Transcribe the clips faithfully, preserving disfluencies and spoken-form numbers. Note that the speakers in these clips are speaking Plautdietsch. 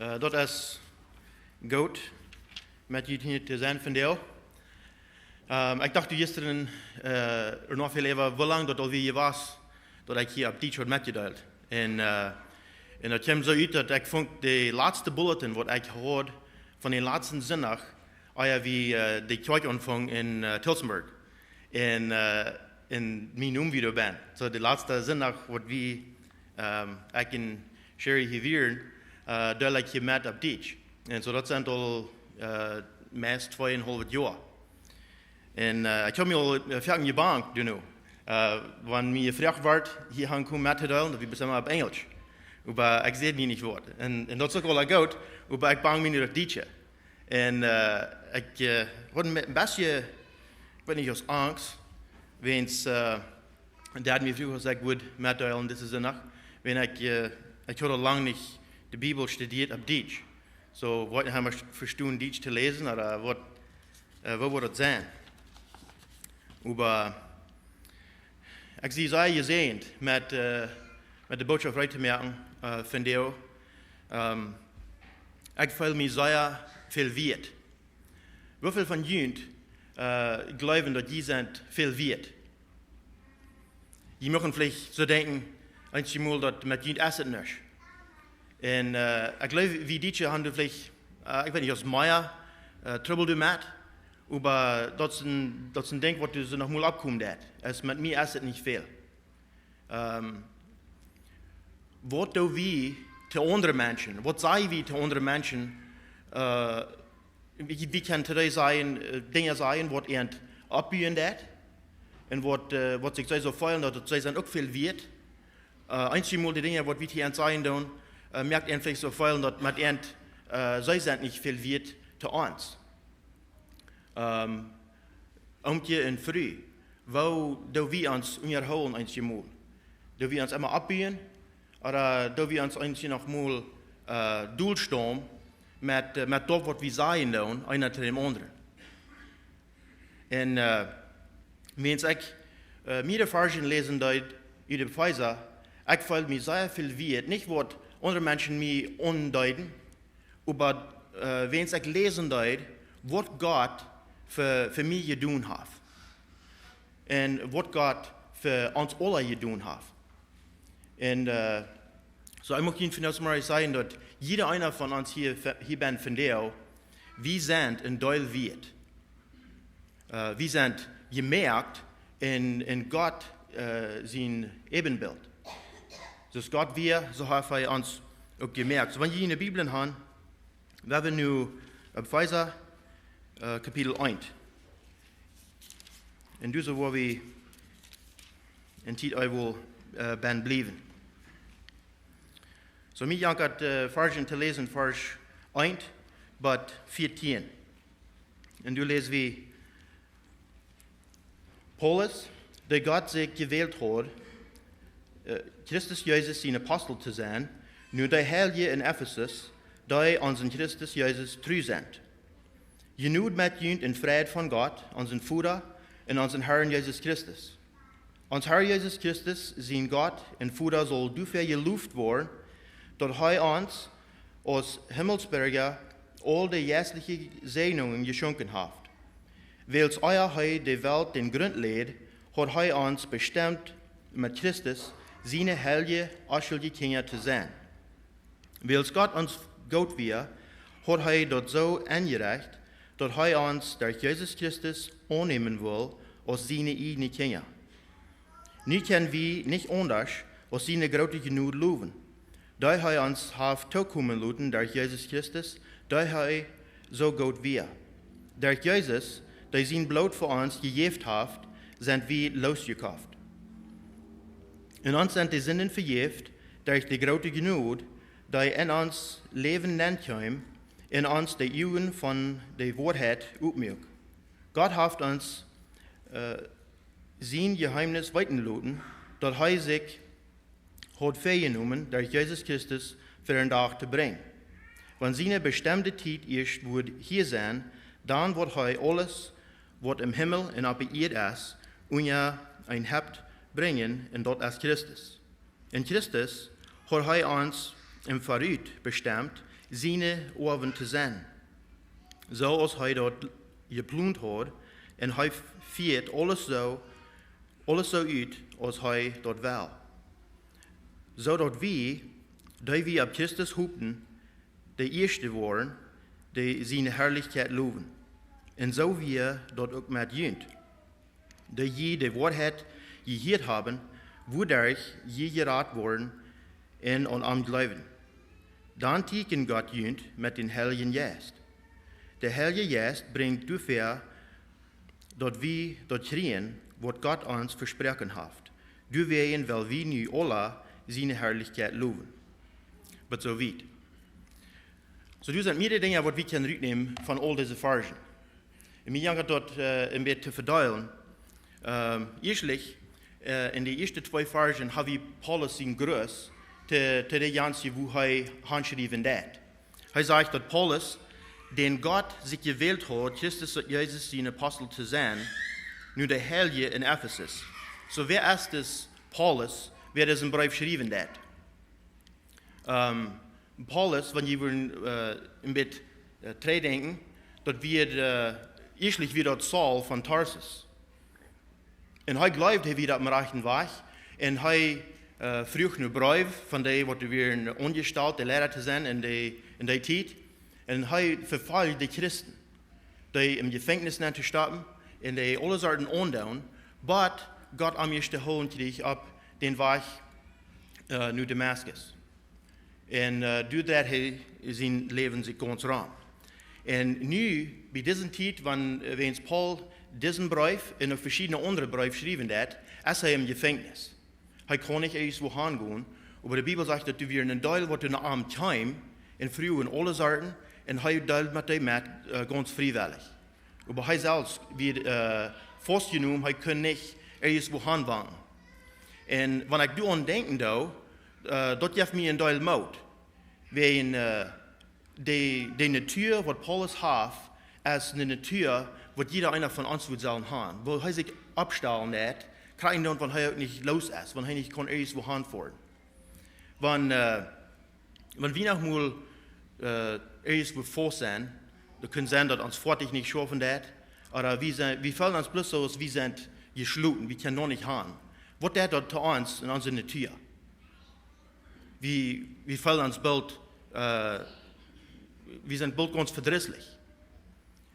Eh, daut es goot, met junt hia to sennen vondoag. Ehm, ekj docht jistren, eh, noch väl äwa, woo lang daut aul wia jewast, daut ekj hia opp Dietsch haud metjedeelt. Un, eh, un daut kjeem soo ut, daut ekj funk de latste Bulletin, waut ekj haud von dän latsten Sindach, ea wie, eh, de Kjoakj aunfungen en, eh, Tillsonburg. Un, eh, un mien Nomen wia doabie. Soo, de latste Sindach, waut wie, ehm, ekj un Sherry hia wieren, eh, deeld ekj hia met opp Dietsch. Un soo, daut sent aul, eh, meist tweeunhalf Joa. Un, eh, ekj haud mie aul, eh, foaken jebangt, you know. Eh, wan mie jefroacht wort, hia aunkomen mettodeelen, daut wia emma opp Enjlisch. Oba ekj säd nie nich waut. Un, un daut es uk aul goot, oba ekj bang mie nu daut Dietsche. Un, eh, ekj, eh, haud een be-, een bät, ekj weet nich, aus Angst, wiels, eh, Dad mie fruach, aus ekj wudd metdeelen dise Sindach, wiels ekj, eh, ekj haud aul lang nich de Bibel studieet opp Dietsch. Soo, wudd ekj emma vestonen, Dietsch to läsen, ooda waut, eh, woo wudd daut sennen? Oba ekj sie sea jesäajent met, eh, met de Bootschoft reed to moaken, eh, vondoag. Ehm, ekj feel mie sea väl wieet. Woo väl von junt, eh, jleewen, daut jie sent väl wieet? Jie muchten veleicht soo denkjen, eenjemol, daut met junt es et nuscht. Un, eh, ekj jleew, wie Dietsche haben veleicht, eh, ekj weet nich, aus mea, eh, Trubbel doamet, oba daut es een, daut es een Dinkj, waut doa soo noch mol oppkomen deed. Aus met mie es et nich väl. Ehm, waut doo wie to aundre Menschen? Waut saj wie to aundre Menschen? Eh, wie, wie kjennen to dee sajen, eh, Dinja sajen, waut an oppbuen deit? Un waut, eh, waut sikj see soo feelen, daut, daut see sent uk väl wieet? Eh, eenjemol de Dinja, waut wie hia an sajen doonen, eh, moakt an veleicht soo feelen, daut met an, eh, see sent nich väl wieet to ons. Ehm, Oomkje un Fru, woo doo wie ons unjahoolen eenjemol? Doo wie ons emma oppbuen? Ooda doo wie ons eenjemol, eh, dol stonen met, eh, met daut, waut wie sajen doonen, eena to dän aundren? Un, eh, wiels ekj, eh, mea de Varzen läsen deed ut Efeesa, ekj feeld mie sea väl wieet, nich waut aundre Menschen mie aundeeden, oba, eh, wiels ekj läsen deed, waut Gott fa, fa mie jedonen haft. Un waut Gott fa ons aula jedonen haft. Un, eh, soo, ekj mucht junt vondoag mol sajen, daut jieda eena von ons hia, hia bie vondoag, wie sent een Deel wieet. Eh, wie sent jemoakt en, en Gott, eh, sien Ebenbilt. Soo aus Gott wia, soo haft hee ons uk jemoakt. Soo, wan jie june Bibeln han, wie woaren nu opp Efeesa, eh, Kapitel eent. Un doa soo woa wie en Tiet äwa, eh, bie bliewen. Soo, mie jankat, eh, Varzen to läsen, Varsch eent bat vieetieen. Un doa läs wie: Paulus, dee Gott sikj jewält haud, eh, Christus Jesus sien Apostel to sennen, no dee Heilje en Efesus, dee aun onsen Christus Jesus tru sent. Jnod met junt un Fräd von Gott, onsen Voda, un onsen Herrn Jesus Christus. Ons Herr Jesus Christus, sien Gott un Voda, saul doafäa jeloft woaren, daut hee ons aus Himmelsbirja aul de jeistelje Säajnungen jeschonken haft. Wiels ea hee de Welt dän Grunt läd, haud hee ons bestemt met Christus siene heilje, onschuldje Kjinja to sennen. Wiels Gott ons goot wia, haud hee daut soo enjerecht, daut hee ons derch Jesus Christus aunnämen wull aus siene ieejne Kjinja. Nu kjenn wie nich aundasch aus siene groote Jnod lowen, dee hee ons haft tookomen loten derch Jesus Christus, dee hee soo goot wia. Derch Jesus, dee sien Bloot fa ons jejäft haft, sent wie loosjekoft. Un ons sent de Sinden vejäft derch de groote Jnod, dee en ons Läwen nenkjeem un ons de Uagen von de Woarheit opmuak. Gott haft ons, eh, sien Jeheemnis weeten loten, daut hee sikj haud väajenomen derch Jesus Christus ver dän Dach to brinjen. Wan siene bestemde Tiet ieescht wudd hia sennen, dan wudd hee aules, waut em Himmel un opp de Ieed es, unja een Haupt brinjen, un daut es Christus. En Christus haud hee ons em verut bestemt, siene Oawen to sennen, soo aus hee daut jeplont haud, un hee fieet aules soo, aules soo ut, aus hee daut well. Soo daut wie, dee wie opp Christus hopen, de ieeschte woaren, dee siene Harlichkjeit lowen. Un soo wia daut uk met junt, dee jie de Woarheit jehieet haben, wuaderch jie jerat woaren un aun am jleewen. Dan tieekjent Gott junt met dän Heiljen Jeist. De Heilje Jeist brinjt doafäa, daut wie daut kjrieen, waut Gott ons vesproaken haft. Doawäajen well wie nu aula siene Harlichkjeit lowen. Bat soo wiet. Soo, doa sent mearere Dinja, waut wie kjennen rutnämen von aul dise Varschen. Un mie jankat daut, äh, een bät to vedeelen. Ähm, ieeschtlich, äh, en de ieeschte twee Varschen ha wie Paulus sien Gruss to, to de Janse, wua hee hanschriewen deed. Hee sajcht, daut Paulus, dän Gott sikj jewält haud, Christus daut Jesus sien Apostel to sennen, no de Heilje en Ephesus. Soo, wäa es dis Paulus, wäa disen Breef schriewen deed? Ähm, Paulus, wan jie wudden, äh, een bät, äh, trigj denkjen, daut wia, äh, ieeschtlich wia daut Saul von Tarsus. Un hee jleewd, hee wia oppem rajchten Wajch. Un hee, äh, fruach no Breew von dee, waut doa wieren aunjestalt, de Liera to sennen en dee, en dee Tiet. Un hee vefolcht de Christen, dee em Jefenkjnis nenn to stoppen, un dee aule Sorten aundoonen, bat Gott am ieescht to hoolen kjrieech opp dän Wajch, äh, no Damaskus. Un, äh, doa dreid hee sien Läwen sikj gaunz rom. Un nu, bie dise Tiet, wan, äh, wäajens Paul disen Breef un noch veschiedne aundre Breew schriewen deed, es hee em Jefenkjnis. Hee kaun nich irjentwua han gonen, oba de Bibel sajcht, daut doa wia een Deel, waut no am kjeem, un Frues un aule Sorten, un hee deeld met dee met, äh, gaunz friewellich. Oba hee selfst wia, äh, faustjenomen, hee kunn nich irjentwua han wanken. Un wan ekj doaraun denkjen doo, äh, daut jeft mie een Deel Moot. Wäajen, äh, de, de Natua, waut Paulus haft, es eene Natua, waut jieda eena von ons wudd sellen han. Woo hee sikj oppstalen deed, krakjt dan, wan hee uk nich loos es, wan hee nich kaun irjentwua han foaren. Wan, äh, wan wie noch mol, äh, irjentwua faust sent, daut kaun sennen, daut ons Foatich nich schaufen deed, ooda wie sent, wie feelen ons bloos soo, aus wie sent jeschloten, wie kjennen noch nich han. Waut deed daut to ons en onse Natua? Wie, wie feelen ons boolt, äh, wie sent boolt gaunz vedrisslich.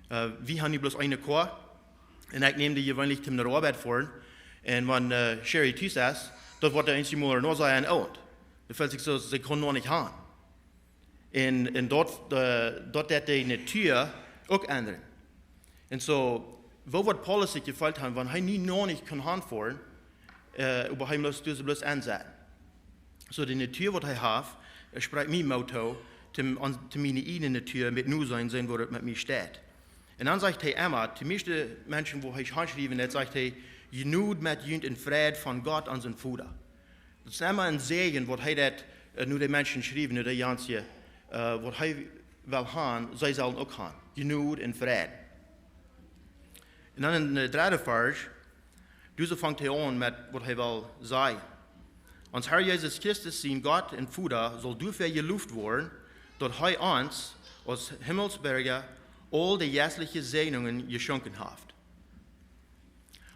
Äh, wie han nu bloos eene Koa, un ekj näm dee jeweenlich to miene Oabeit foaren. Un wan, äh, Sherry tus es, daut woat eena eensjemol noch sajen, oh, daut feelt sikj soo, see kaun noch nich han. Un, un daut, äh, daut deed de Natua uk endren. Un soo, woo woat Paulus sikj jefeelt han, wan hee nu noch nich kunn han foaren, äh, oba hee must dise bloos ensetten? Soo, de Natua, waut hee haft, äh, sprakjt mie Moot too, to, aun, to miene ieejne Natua met nu sennen, seenen, woo daut met mie steit. Un dan sajcht hee emma, de mieeschte Menschen, wua hee hanschriewen deed, sajcht hee, Jnod met junt un Fräd von Gott, onsen Voda. Daut es emma een Säajen, waut hee deed, äh, no de Menschen schriewen, no de Janse, äh, waut hee well han, see sellen uk han. Jnod un Fräd. Un dan en de dredde Varsch, doa soo fangt hee aun met waut hee well sajen. Ons Herr Jesus Christus, sien Gott un Voda, saul doafäa jeloft woaren, daut hee ons, aus Himmelsbirja, aul de jeistliche Säajnungen jeschonken haft.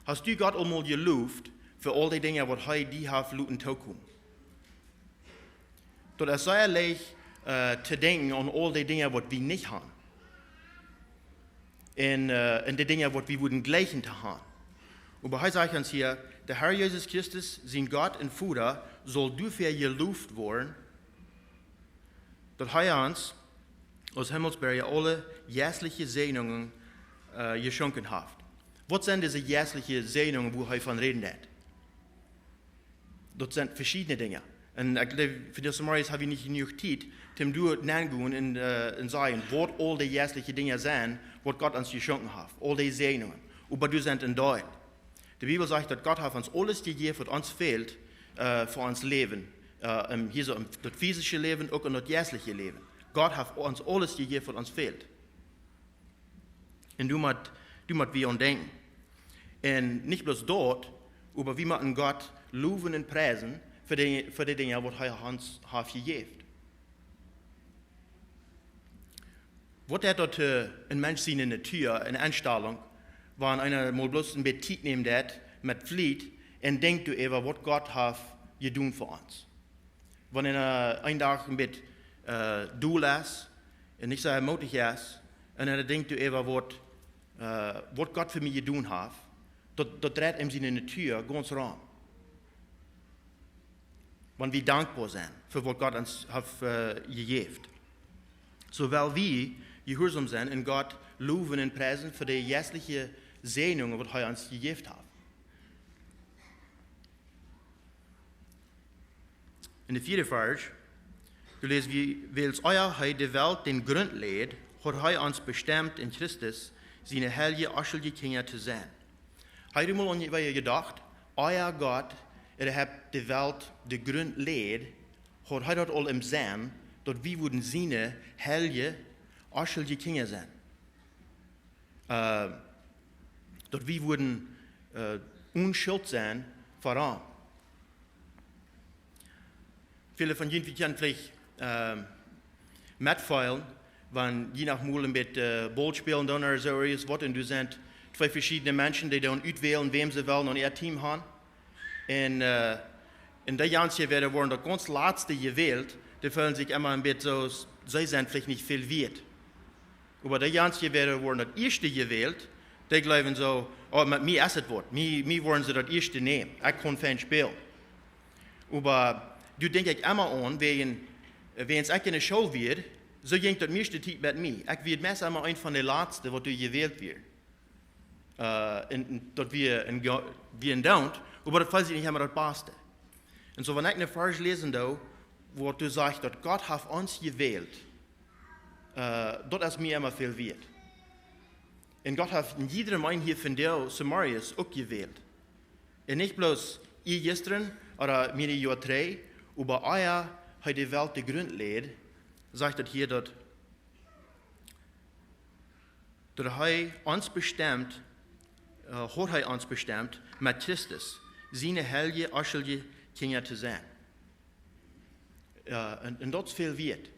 Hast du Gott aul mol jeloft fa aul de Dinja, waut hee die haft loten tookomen? Daut es sea leicht, äh, to denkjen aun aul de Dinja, waut wie nich han. Un, äh, un de Dinja, waut wie wudden jleichen to han. Oba hee sajcht ons hia, de Herr Jesus Christus, sien Gott un Voda, saul doafäa jeloft woaren, daut hee ons aus Himmelsbirja aule jeistliche Säajnungen, äh, jeschonken haft. Waut sent dise jeistliche Säajnungen, wua hee von räden deed? Daut sent veschiedne Dinja. Un ekj jleew, fa dise Morjes hab wie nich jenuach Tiet, om doa nengonen un, äh, un sajen, waut aul de jeistliche Dinja sent, waut Gott ons jeschonken haft, aul de Säajnungen. Oba doa sent een Deel. De Bibel sajcht, daut Gott haft ons aules jejäft, waut ons fält, äh, fa ons Läwen. Äh, em, hia soo em, daut physische Läwen, uk en daut jeistliche Läwen. Gott haft ons aules jejäft, waut ons fält. Un doa mott, doa mott wie aun denkjen. Un nich bloos daut, oba wie motten Gott lowen un priesen fa de, fa de Dinja, waut hee ons haft jejäft. Waut deit daut, äh, een Mensch siene Natua, eene Enstalunk, wan eena mol bloos een bät Tiet nämen deit met Fliet un denkjt doaräwa, waut Gott haft jedonen fa ons? Wan eena een Dach een bät, äh, dol es un nich soo mootich es, un eena denkjt doaräwa, waut, äh, waut Gott fa mie jedonen haft, daut, daut dreit eenem siene Natua gaunz rom. Wan wie dankboa sent fa waut Gott ons haft, äh, jejäft. Soo well wie jehuarsom sennen un Gott lowen un priesen fa de jeistliche Säajnungen, waut hee ons jejäft haft. En de vieede Varsch, doa läs wie: Wiels ea hee de Welt dän Grunt läd, haud hee ons bestemt en Christus, siene heilje, onschuldje Kjinja to sennen. Hast du mol aun je-, wada jedocht, ea Gott, ea hee de Welt dän Grunt läd, haud hee daut aul em Senn, daut wie wudden siene heilje, onschuldje Kjinja sennen? Äh, daut wie wudden, äh, onschullich sennen fa am. Väle von junt, wie kjennen veleicht, äh, metfeelen, wan jie noch mol een bät, äh, Ball spälen doonen ooda soo irjent waut, un doa sent twee veschiedne Menschen, dee dan utwälen, wäm see wellen aun äa Team haben. Un, äh, un dee gaunz, wäa woat daut gaunz latste jewält, dee feelen sikj emma een bät soo, see sent veleicht nich väl wieet. Oba dee gaunz, wäa woat daut ieeschte jewält, dee jleewen soo: "Oh, met mie es et waut. Mie, mie woaren see daut ieeschte nämen. Ekj kaun fein spälen." Oba doa denkj ekj emma aun, wäajen, äh, wäajen ekj enne School wia, soo jinkj daut mieeschte Tiet met mie. Ekj wia meist emma eent von de latste, waut doa jewält wia. Äh, un, un daut wia een go-, wia een don't, oba daut feelt sikj nich emma daut baste. Un soo, wan ekj een Varsch läsen doo, waut doa sajcht, daut Gott haft ons jewält, äh, daut es mie emma väl wieet. Un Gott haft en jiedrem eenen hia vondoag, soo aus mie es, uk jewält. Un nich bloos hia jistren ooda mea Joa trigj, oba ea hee de Welt dän Grunt läd, sajcht daut hia, daut daut hee ons bestemt, äh, haud hee ons bestemt, met Christus siene heilje, onschuldje Kjinja to sennen. Äh, un, un daut es väl wieet.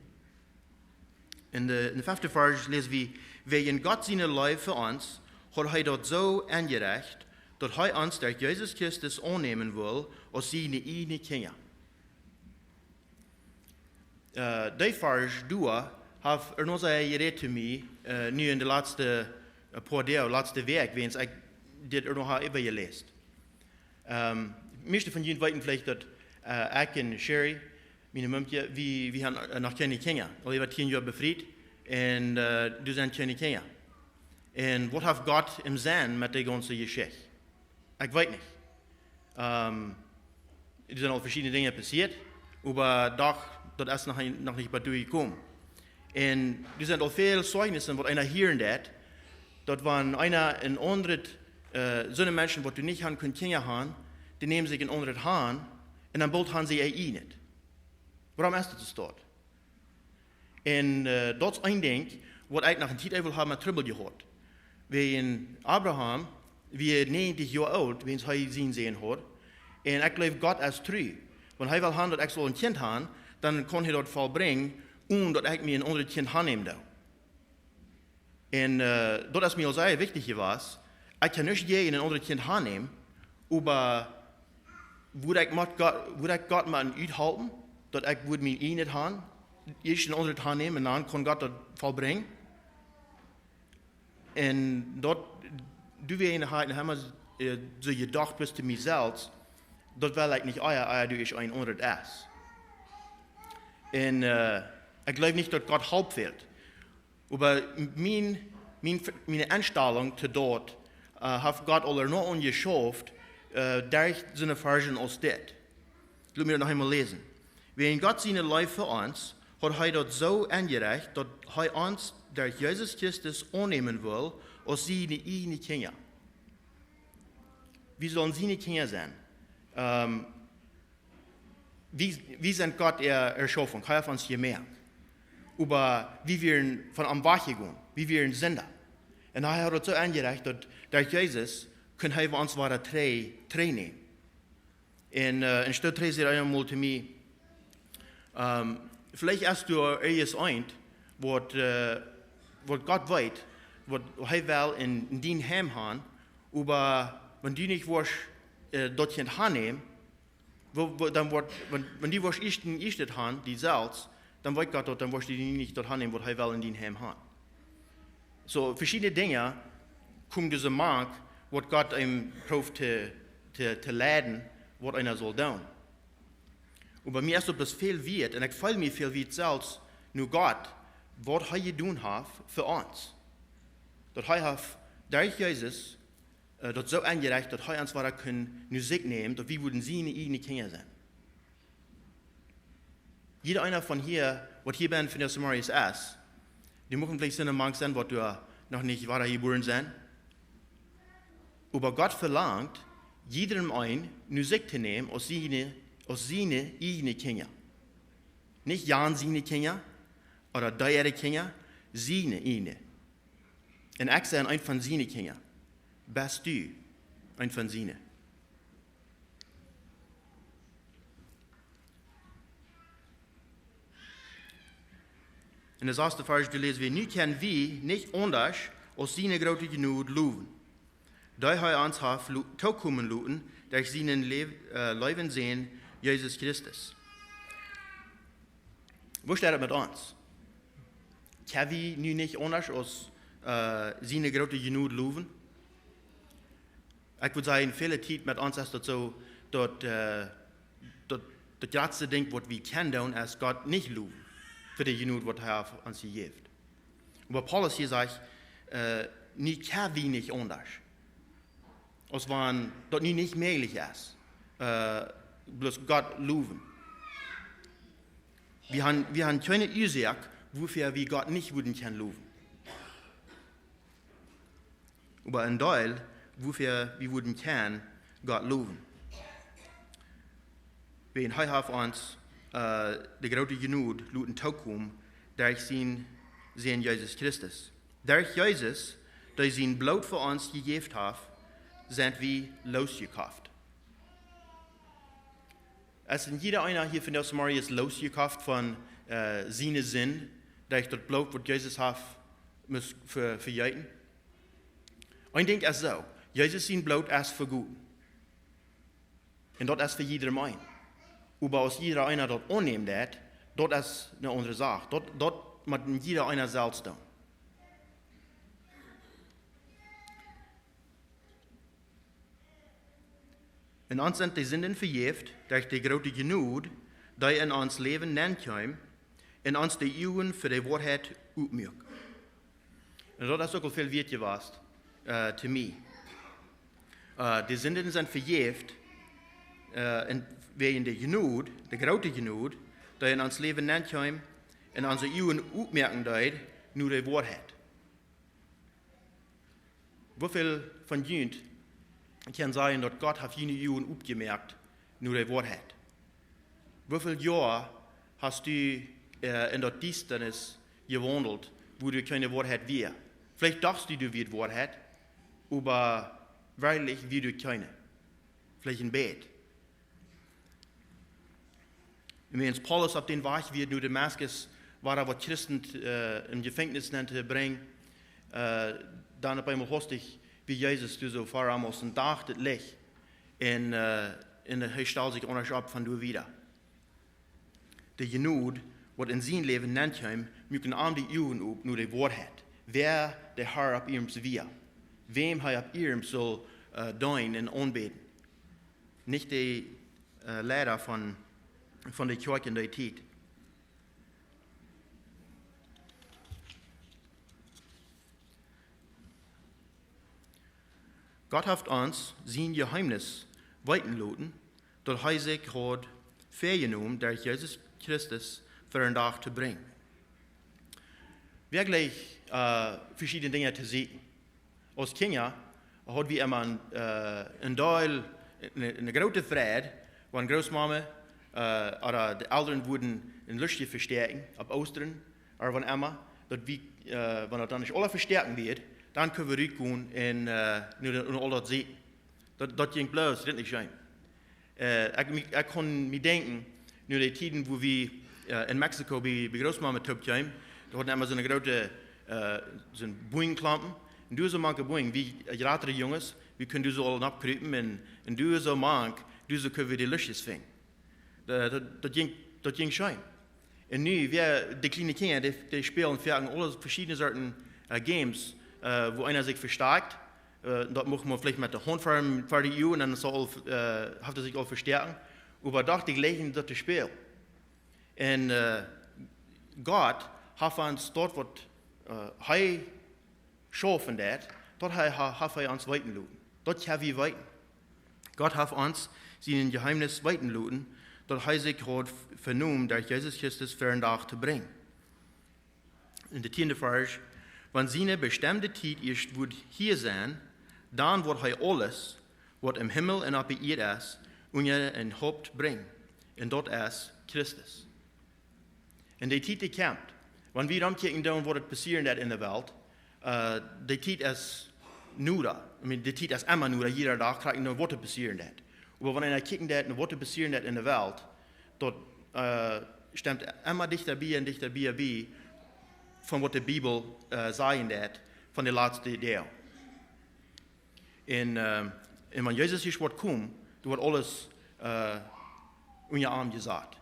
En de, en de fefte Varsch läs wie: "Wäajen Gott siene Leew fa ons haud hee daut soo enjerecht, daut hee ons derch Jesus Christus aunnämen wull aus siene ieejne Kjinja." Äh, dee Varsch doa haft Erno sea jerät to mie, äh, nu en de latste, äh, poa Doag, latste Wäakj, wäajen ekj dit Erno ha äwajeläst. Ähm, mieeschte von junt weeten veleicht daut, äh, ekj un Sherry, miene Mumkje, wie, wie haben, äh, noch kjeene Kjinja. Aul äwa tieen Joa befriet un, äh, doa sent kjeene Kjinja. Un waut haft Gott em Senn met dee gaunze Jeschicht? Ekj weet nich. Ähm, doa sent aul veschiedne Dinja passieet, oba doch, daut es noch, noch nich bat doa jekomen. Un doa sent aul väl Zeichnissen, waut eena hieren deit, daut wan eena een aundret, äh, soone Menschen, waut doa nich haben kunnen Kjinja haben, dee nämen sikj een aundret aun, un dan boolt haben see äa ieejnet. Wuarom es daut soo? Un, äh, daut es een Dinkj, waut ekj noch eene Tiet äwa haud met Trubbel jehaut. Wäajen Abraham wia näajentich Joa oolt, wan hee sienen Sän haud. Un ekj jleew, Gott es tru. Wan hee well haben, daut ekj saul een Kjint haben, dan kaun hee daut vollbrinjen, onen daut ekj mie een aundret Kjint aunnämen doo. Un, äh, daut es mie aul sea wichtich jewast. Ekj kaun nich jäajen een aundret Kjint aunnämen, oba wudd ekj mott Gott, wudd ekj Gott motten uthalpen, daut ekj wudd mien ieejnet haben, ieescht een aundret aunnämen un dan kaun Gott daut vollbrinjen. Un daut, doawäajen ha ekj emma, äh, soo jedocht bloos to mie selfst, daut well ekj nich, ea, ea doa ieescht een aundret es. Un, äh, ekj jleew nich, daut Gott Help fält. Oba mien, mien, miene Enstalunk to daut, äh, haft Gott aul Erno aunjeschauft, äh, derch soone Varschen aus dit. Lot mie daut noch eemol läsen. Wäajen Gott siene Leew fa ons haud hee daut soo enjerecht, daut hee ons derch Jesus Christus aunnämen wull aus siene ieejne Kjinja. Wie sellen siene Kjinja sennen. Ähm, wie, wie sent Gott äa Erschafunk, hee haft ons jemoakt. Oba wie wieren von am wajchjegonen, wie wieren Sinda. Un hee haud daut soo enjerecht, daut derch Jesus kunn hee ons wada trigj, trigj nämen. Un, äh, un soo säd eena mol to mie, ähm, veleicht es doa irjent eent, waut, äh, waut Gott weet, waut hee well en, en dien Heim haben, oba wan du nich woascht, äh, daut Kjint aunnämen, woo, woo, dan woat, wan, wan du woascht ieescht en ieeschtet haben, die selfst, dan weet Gott daut, dan woascht du nich daut aunnämen, waut hee well en dien Heim haben. Soo, veschiedne Dinja kjennen doa mank, waut Gott eenem prooft to, to, to leiden, waut eena saul doonen. Oba bie mie es daut bloos väl wieet, un ekj feel mie väl wieet selfst, nu Gott, waut hee jedonen haft fa ons. Daut hee haft derch Jesus, äh, daut soo enjerecht, daut hee ons wada kunn no sikj nämen, daut wie wudden siene ieejne Kjinja sennen. Jieda eena von hia, waut hia bie Vanessa Marius es, dee mucht veleicht sennen mank sennen, waut doa noch nich wada jebuaren sent. Oba Gott velangt, jiedrem eenen no sikj to nämen aus siene, aus siene ieejne Kjinja. Nich Jan siene Kjinja, ooda diene Kjinja, siene ieejne. Un ekj sie een von siene Kjinja. Best du een von siene? En de sasde Varsch, doa läs wie: Nu kjenn wie nich aundasch aus siene groote Jnod lowen, dee hee ons haft lo-, tookomen loten derch sienen Lew-, äh, leewen Sän, Jesus Christus. Woo steit et met ons? Kjenn wie nu nich aundasch aus, äh, siene groote Jnod lowen? Ekj wudd sajen, väle Tiet met ons es daut soo, daut, äh, daut, daut jratste Dinkj, waut wie kjennen doonen, es Gott nich lowen fa de Jnod, waut hee haft ons jejäft. Oba Paulus hia sajcht, äh, nu kjenn wie nich aundasch aus wan daut nu nich mäajlich es, äh, bloos Gott lowen. Wie haben, wie haben kjeene Uasoak, wuafäa wie Gott nich wudden kjennen lowen. Oba een Deel, wuafäa wie wudden kjennen Gott lowen. Wiels hee haft ons, äh, de groote Jnod loten tookomen derch sienen Sän Jesus Christus. Derch Jesus, dee sien Bloot fa ons jejäft haft, sent wie loosjekoft. Es een jieda eena hia von Vanessa Marius loosjekoft von, äh, siene Sind, derch daut Bloot, waut Jesus haft must ve-, vejeeten? Een Dinkj es soo, Jesus sien Bloot es vegoten. Un daut es fa jiedrem eenen. Oba aus jieda eena daut aunnämen deit, daut es eene aundre Sach. Daut, daut mott jieda eena selfst doonen. Un ons sent de Sinden vejäft derch de groote Jnod, dee en ons Läwen nenkjeem, un ons de Uagen fa de Woarheit opmuak. Un daut es uk aul väl wieet jewast, äh, to mie. Äh, de Sinden sent vejäft, äh, un wäajen de Jnod, de groote Jnod, dee en ons Läwen nenkjeem, un onse Uagen opmoaken deed no de Woarheit. Woo väl von junt kjennen sajen, daut Gott haft june Uagen opjemoakt no de Woarheit? Woo väl Joa hast du, äh, en daut Diestanis jewaundelt, wua du kjeene Woarheit wia? Veleicht dochst du, du wia Woarheit, oba werkjlich wia du kjeene. Veleicht een bät. Un wiels Paulus opp dän Wajch wia no Damaskus, wua hee waut Christen, äh, em Jefenkjnis nenn to brinjen, äh, dan opp eemol hastich wia Jesus doa soo ver am aus een Dach daut Licht. Un, äh, un hee stald sikj aundasch opp von doa wieda. De Jnod, waut en sien Läwen nenkjeem, muak am de Uagen op no de Woarheit. Wäa de Herr opp iems wia. Wäm hee opp iems sull, äh, deenen un aunbäden. Nich de, äh, Leida von, von de Kjoakj en dee Tiet. Gott haft ons sien Jeheemnis weeten loten, daut hee sikj haud väajenomen, derch Jesus Christus ver een Dach to brinjen. Werkjlich, äh, veschiedne Dinja to seenen. Aus Kjinja haud wie emma een, äh, een Deel, eene, eene groote Freid, wan Grootmama, äh, ooda de Elren wudden een Lustje vestäakjen opp Oostren, ooda wan emma, daut wie, äh, wan daut dan nich aula vestäakjen wia, dan kunnen wie rutgonen un, äh, nu de, un aul daut seenen. Daut, daut jinkj bloos, daut es nich scheen. Äh, ekj, mie-, ekj kaun mie denkjen, nu de Tieden, wua wie, äh, en Mexiko bie, bie Grootmama toop kjeemen, dee hauden emma soone groote, äh, sent Boomklompen. Un doa soo mank Boom, wie, äh, jratre Junges, wie kunnen doa soo aul nopp krupen un, un doa soo mank, doa soo kunnen wie de Lüschtjes finjen. Daut, daut, daut jinkj, daut jinkj scheen. Un nu, wie, de kjliene Kjinja, dee, dee spälen foaken aule veschiedne Sorten, äh, Games, äh, wua eena sikj vestakjt. Äh, daut mucht eena veleicht met de Haunt ver, ver de Uagen un dan saul, äh, haft hee sikj aul vestoaken. Oba doch, dee jlikjen daut to spälen. Un, äh, Gott haft ons daut, waut, äh, hee schaufen deed, daut hee, ha-, haft hee ons weeten loten. Daut ha wie weeten. Gott haft ons sien Jeheemnis weeten loten, daut hee sikj haud v-, venomen, derch Jesus Christus ver een Dach to brinjen. En de tieende Varsch: Wan siene bestemde Tiet ieescht woat hia sennen, dan woat hee aules, waut em Himmel un opp de Ieed es, unja een Haupt brinjen. Un daut es Christus. Un de Tiet, dee kjemt. Wan wie dan kjikjen doonen, waut passieren deit en de Welt, äh, de Tiet es nu doa. I mean, de Tiet es emma nu doa, jieda Dach kjikjen doonen, waut passieren deit. Oba wan eena kjikjen deit, waut passieren deit en de Welt, daut, äh, stemt emma dichta bie un dichta bie, bie von waut de Bibel, äh, sajen deit von de latste Doag. Un, äh, un wan Jesus ieescht woat komen, dan woat aules, äh, unja am jesat.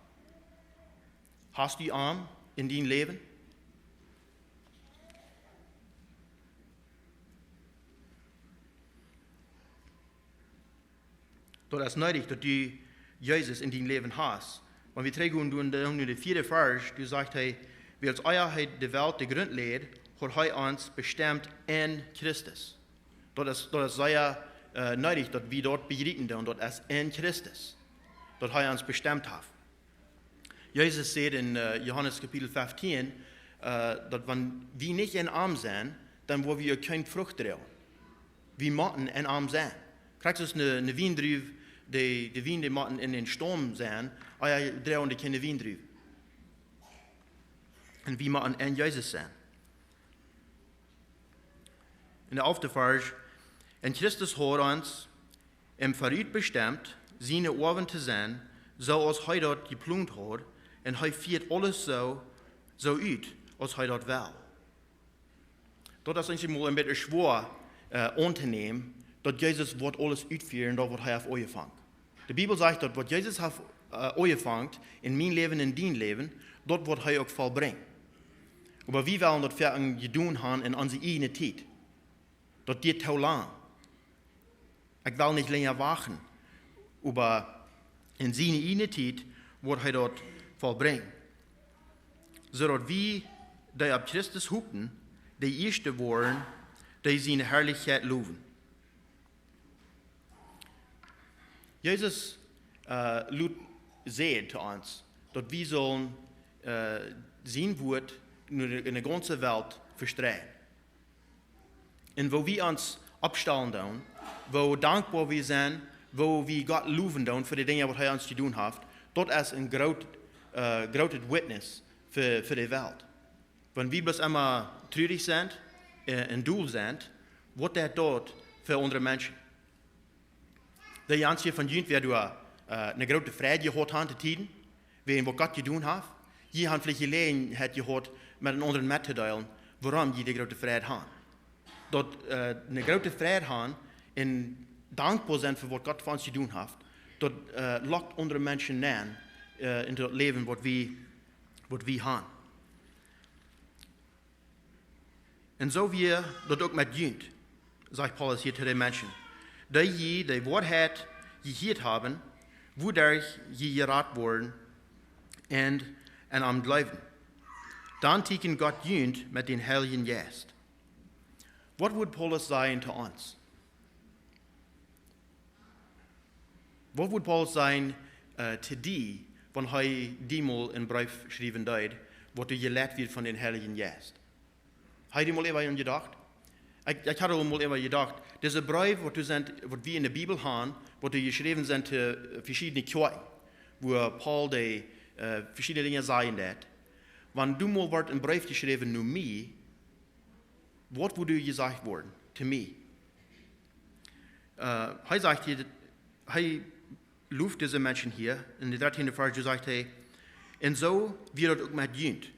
Hast du am en dien Läwen? Daut es needich, daut du Jesus en dien Läwen hast. Wan wie trigjgonen doonen, dan en de vieede Varsch, doa sajcht hee: Wiels ea hee de Welt de Grunt läd, haud hee ons bestemt en Christus. Daut es, daut es sea, äh, needich, daut wie daut bejriepen doonen, daut es en Christus, daut hee ons bestemt haft. Jesus säd en, äh, Johanes Kapitel feftieen, äh, daut wan wie nich en am sent, dan woa wie uk kjeene Frucht droagen. Wie motten en am sennen. Krakjt soo aus eene, eene Wiendruw, de, de Wien, dee motten en dän Staum sennen, ea droagen dee kjeene Wiendruw. Un wie motten en Jesus sennen. En de alfte Varsch: En Christus haud ons em verut bestemt, siene Oawen to sennen, soo aus hee daut jeplont haud, un hee fieet aules soo, soo ut, aus hee daut well. Daut es eejentlich mol een bät schwoa, äh, auntonämen, daut Jesus woat aules utfieren, daut waut hee haft aunjefongen. De Bibel sajcht, daut waut Jesus haft, äh, aunjefongen en mien Läwen, en dien Läwen, daut woat hee uk vollbrinjen. Oba wie wellen daut ver een jedonen haben en onse ieejne Tiet. Daut diet too lang. Ekj well nich lenja wachten. Oba en siene ieejne Tiet woat hee daut vollbrinjen. Soo daut wie, dee opp Christus hopen, de ieeschte woaren, dee siene Harlichkjeit lowen. Jesus, äh, lot, säd to ons, daut wie sellen, äh, sien Wuat en de, en de gaunze Welt vestreien. Un woo wie ons oppstalen doonen, woo dankboa wie sent, woo wie Gott lowen doonen fa de Dinja waut hee ons jedonen haft, daut es een groot, äh, grootet Witness fa, fa de Welt. Wan wie bloos emma trurich sent, äh, un doll sent, waut deit daut fa aundre Menschen? De eenje von junt woaren doa, äh, eene groote Freid jehaut haben to Tieden, wäajen waut Gott jedonen haft. Jie haben veleicht Jeläajenheit jehaut, met eenen aundren mettodeelen, wuarom jie de groote Freid haben. Daut, äh, eene groote Freid haben un dankboa sennen fa waut Gott fa ons jedonen haft, daut, äh, lockt aundre Menschen aun, äh, en daut Läwen waut wie, waut wie haben. Un soo wia daut uk met junt, sajcht Paulus hia to de Menschen, dee jie de Woarheit jehieet haben, wuaderch jie jerat woaren un aun am jleewden. Dan tieekjend Gott junt met dän Heiljen Jeist. Waut wudd Paulus sajen to ons? Waut wudd Paulus sajen, äh, to die, wan hee die mol een Breef schriewen deed, waut doa jeleit wia von dän Heiljen Jeist? Hast du mol äwa jedocht? Ekj, ekj haud aul mol äwa jedocht. Dise Breew, waut doa sent, waut wie en de Bibel haben, waut doa jeschräwen sent to, äh, veschiedne Kjoakjen, wua Paulus dee, äh, veschiedne Dinja sajen deed. Wan doa mol woat een Breef jeschräwen no mie, waut wudd doa jesajcht woaren to mie? Äh, hee sajcht hia, hee lowt dise Menschen hia, en de dartieende Varsch, doa sajcht hee: "Un soo wia daut uk met junt."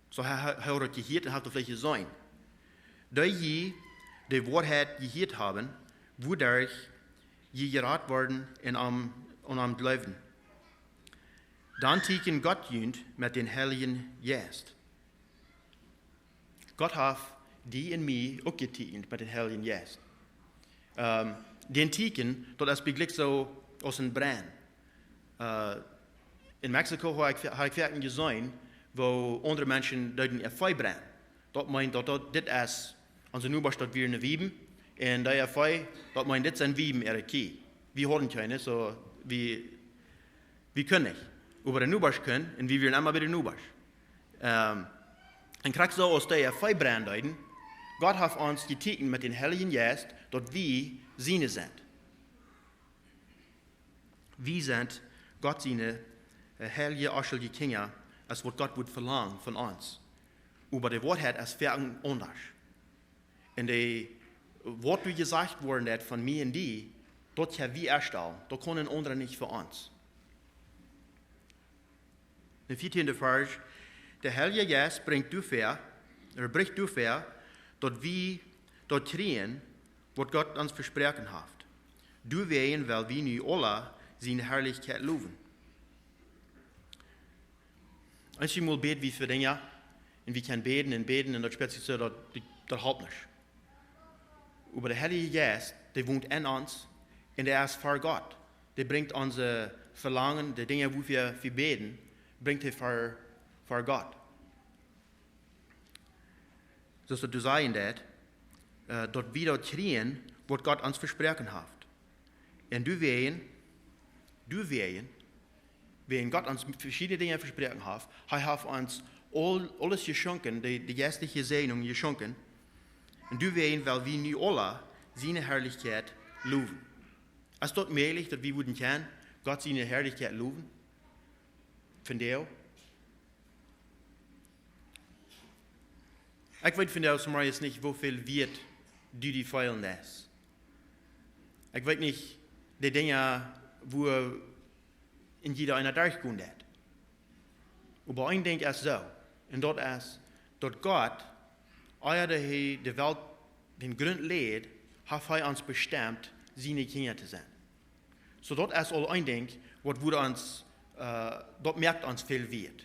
Soo, hee, hee, hee haud daut jehieet un haud daut veleicht jeseenen. Dee jie de Woarheit jehieet haben, wuaderch jie jerat worden un am, un am jleewden. Dan tieekjent Gott junt met dän Heiljen Jeist. Gott haft die un mie uk jetieekjent met dän Heiljen Jeist. Ähm, dän Tieekjen, daut es bie jlikj soo aus een Brenn. Äh, en Mexiko hab ekj, hab ekj foaken jeseenen, woo aundre Menschen deeden äa Vee brennen. Daut meent daut, daut, dit es, onse Nobasch, daut wieren Wieben. Un dee äa Vee, daut meent, dit sent Wieben äare Kjieej. Wie hauden kjeene, soo, wie, wie kunnen nich. Oba de Nobasch kunnen, un wie wieren emma bie de Nobasch. Ähm, un krakjt soo aus dee äa Vee brennen deeden, Gott haft ons jetieekjent met dän Heiljen Jeist, daut wie siene sent. Wie sent Gott siene, äh, heilje, onschuldje Kjinja, es waut Gott wudd velangen von ons. Oba de Woarheit es foaken aundasch. Un dee, waut doa jesajcht woat, daut von mie un die, daut kjenn wie ieescht aul, daut kaun een aundra nich fa ons. Dän vieetienden Varsch: De Heilje Jeist brinjt doafäa, er brinjt doafäa, daut wie daut kjrieen, waut Gott ons vesproaken haft. Doawäajen well wie nu aula siene Harlichkjeit lowen. Eenjemol bäd wie fa Dinja, un wie kjennen bäden un bäden, un daut spieet sikj soo, daut, daut halpt nich. Oba de Heilje Jeist, dee wont en ons, un dee es ver Gott. Dee brinjt onse Velangen, de Dinja, woo wie, wie bäden, brinjt hee ver, ver Gott. Soo aus daut sajcht, daut, äh, daut wie daut kjrieen, waut Gott ons vesproaken haft. Un doawäajen, doawäajen, wäajen Gott ons veschiedne Dinja vesproaken haft, hee haft ons aul, aules jeschonken, de, de jeistelje Säajnunk jeschonken. Un doawäajen well wie nu aula siene Harlichkjeit lowen. Es daut mäajlich, daut wie wudden kjennen Gott siene Harlichkjeit lowen? Vondoag? Ekj weet vondoag zemorjes nich, woo väl wieet du die feelen deist. Ekj weet nich de Dinja, woo en jieda eena derchgonen deit. Oba een Dinkj es soo, un daut es, daut Gott, ea hee de Welt dän Grunt läd, haft hee ons bestemt, siene Kjinja to sennen. Soo daut es aul een Dinkj, waut woat ons, äh, daut moakt ons väl wieet.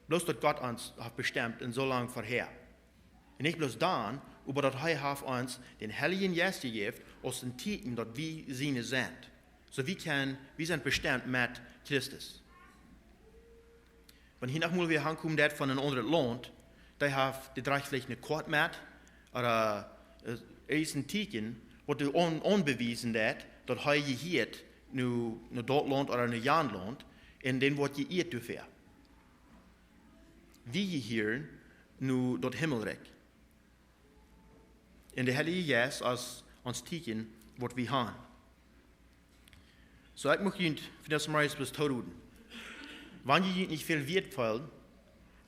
Bloos daut Gott ons haft bestemt un soo lang verhäa. Un nich bloos dan, oba daut hee haft ons dän Heiljen Jeist jejäft aus een Tieekjen, daut wie siene sent. Soo wie kjennen, wie sent bestemt met Christus. Wan hia noch mol wäa aunkomen deit von een aundret Launt, dee haft, dee drajcht veleicht ne Koat met, ooda, äh, irjent een Tieekjen, waut doa aun, aunbewiesen deit, daut hee jehieet no, no daut Launt ooda no jan Launt, un dan woat jeieet doafäa. Wie jehieren no daut Himmelrikj. Un de Heilje Jeist es ons Tieekjen, waut wie haben. Soo, ekj mucht junt vondoag zemorjes bloos tooroden. Wan jie junt nich väl wieet feelen,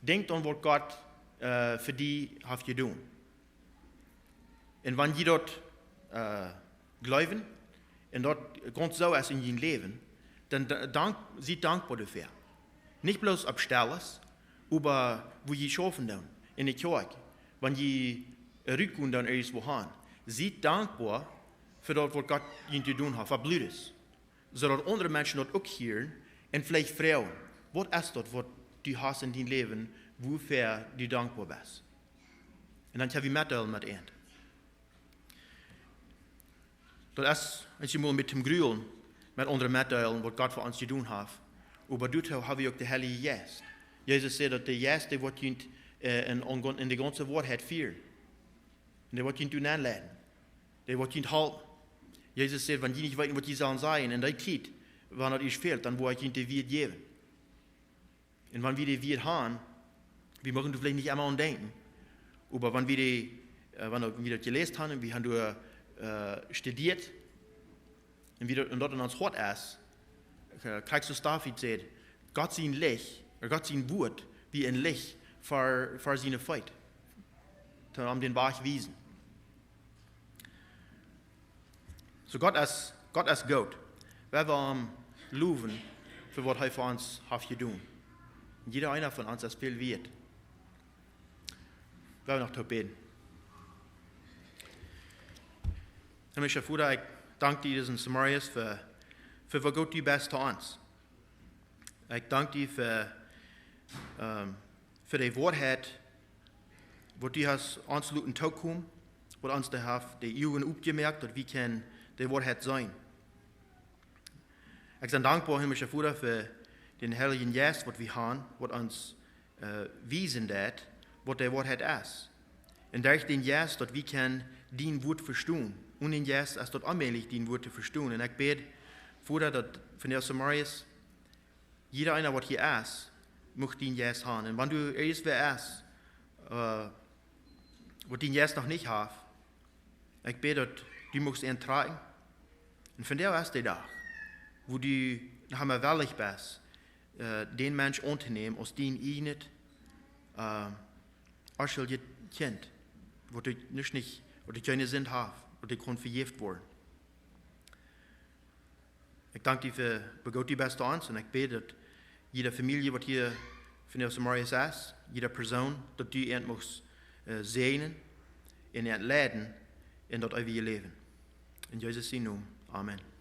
denkjt aun waut Gott, äh, fa die haft jedonen. Un wan jie daut, äh, jleewen, un daut gaunz soo es en jun Läwen, dan da-, dank, siet dankboa doafäa. Nich bloos opp Stelles, oba woo jie schaufen doonen, en de Kjoakj, wan jie rutgonen doonen irjentwua han. Siet dankboa fa daut, waut Gott junt jedonen haft, waut Bloodes. Soo daut aundre Menschen daut uk hieren un veleicht froagen: "Waut es daut, waut du hast en dien Läwen, wuafäa du dankboa best?" Un dan kjenn wie metdeelen met an. Daut es, wan jie mol met am grulen, met aundre metdeelen, waut Gott fa ons jedonen haft. Oba doatoo hab wie uk dän Heiljen Jeist. Jesus säd, daut de Jeist, dee woat junt, äh, en, en, en de gaunze Woarheit fieren. Un dee woat junt doa nenleiden. Dee woat junt halpen. Jesus säd: "Wan jie nich weeten, waut jie sellen sajen en dee Tiet, wan daut ieescht fält, dan woa ekj junt dee wada jäwen." Un wan wie dee wada han, wie muchten doa veleicht nich emol aun denkjen, oba wan wie dee, äh, wan wie daut jeläst haben un wie haben doa, äh, studieet, un wie daut, un daut en ons Hoat es, äh, krakjt soo aus David säd: "Gott sien Licht, äh, Gott sien Wuat, wia een Licht fa, fa siene Feet, toom dän Wajch wiesen." Soo Gott es, Gott es goot. Wie wellen am lowen fa waut hee fa ons haft jedonen. Un jieda eena von ons es väl wieet. Wie wellen noch toop bäden. Himmlischa Voda, ekj dank die disen Zemorjes fa, fa woo goot du best to ons. Ekj dank die fa, ähm, fa de Woarheit, waut du hast ons loten tookomen, waut ons de haft de Uagen opjemoakt, daut wie kjennen de Woarheit seenen. Ekj sie dankboa, Himmlischa Voda, fa dän Heiljen Jeist, waut wie haben, waut ons, äh, wiesen deit, waut de Woarheit es. Un derch dän Jeist, daut wie kjennen dien Wort vestonen. Onen dän Jeist es daut onmäajlich, dien Wort to vestonen. Un ekj bäd, Voda, daut vondoag zemorjes jieda eena, waut hia es, mucht dien Jeist haben. Un wan du irjentwäa es, äh, waut dien Jeist noch nich haft, ekj bäd, daut du muchst auntrajen. Un vondoag es de Dach, wua du noch emol wellich best, äh, dän Mensch auntonämen aus dien eejnet, äh, onschuldjet Kjint, waut du nich, nich, waut du kjeene Sind haft, waut die kaun vejäft woaren. Ekj dank die fa woo goot du best to ons un ekj bäd, daut jieda Famielje, waut hia vondoag zemorjes es, jieda Persoon, daut du an muchst, äh, säajnen un an leiden en daut eewje Läwen. En Jesus sienen Nomen. Amen.